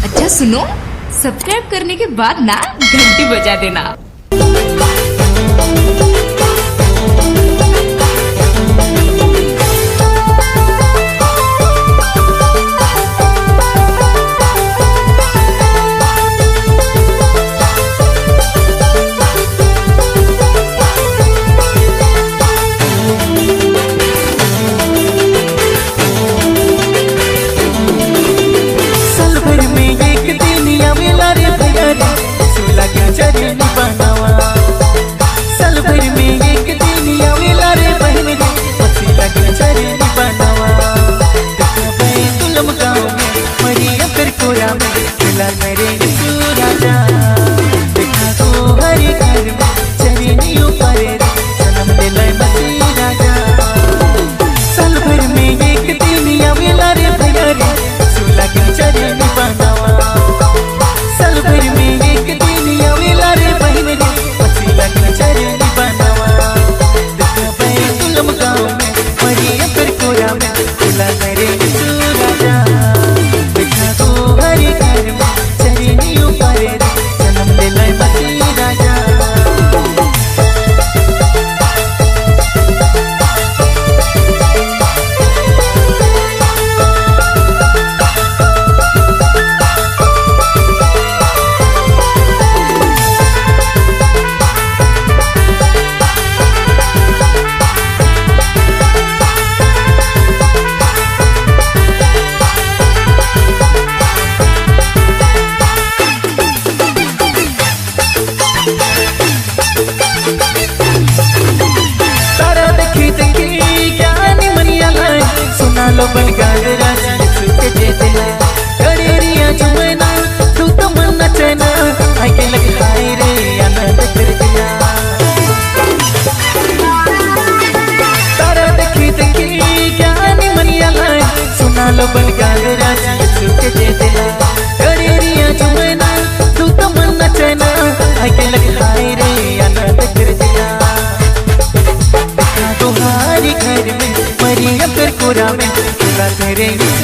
अच्छा सुनो, सब्सक्राइब करने के बाद ना घंटी बजा देना। साल भर में एक दिन आवेला रे भैया रे, सुला के चरण बनावा। साल भर में एक दिन आवेला रे बहन रे, पसीला के चरण बनावा। देखा बैतुलम गाँव में मरियम कर कोरा में झूला मेरे यीशु राजा। देखा तो हरे घर में चरनी ऊपर रे, जन्म ले मसीह राजा। साल भर में एक दिन आवेला रे भैया रे, झूला के चरण बनावा। साल भर में एक दिन आवेला रे बहन रे, पसीला के चरण बनावा। देखा बैतुलम गाँव में मरियम कर कोरा में झूला मेरे यीशु राजा। देखा तो हरे घर में चरनी ऊपर रे, जन्म ले मसीह राजा। तारा देखी देखी ज्ञानी मनिया लाए, सुना लो बन गाजरा के जेते करेरिया चुमना तू तो मन नचना, आई के लग हाय रे आनंद कर दिया। तारा देखी देखी ज्ञानी मनिया लाए, सुना लो बन गाजरा के जेते करेरिया चुमना तू तो मन नचना, आई के लग हाय रे आनंद कर दिया। तुम्हारी घर में मरियम कर कोरा में झूला तेरे यीशु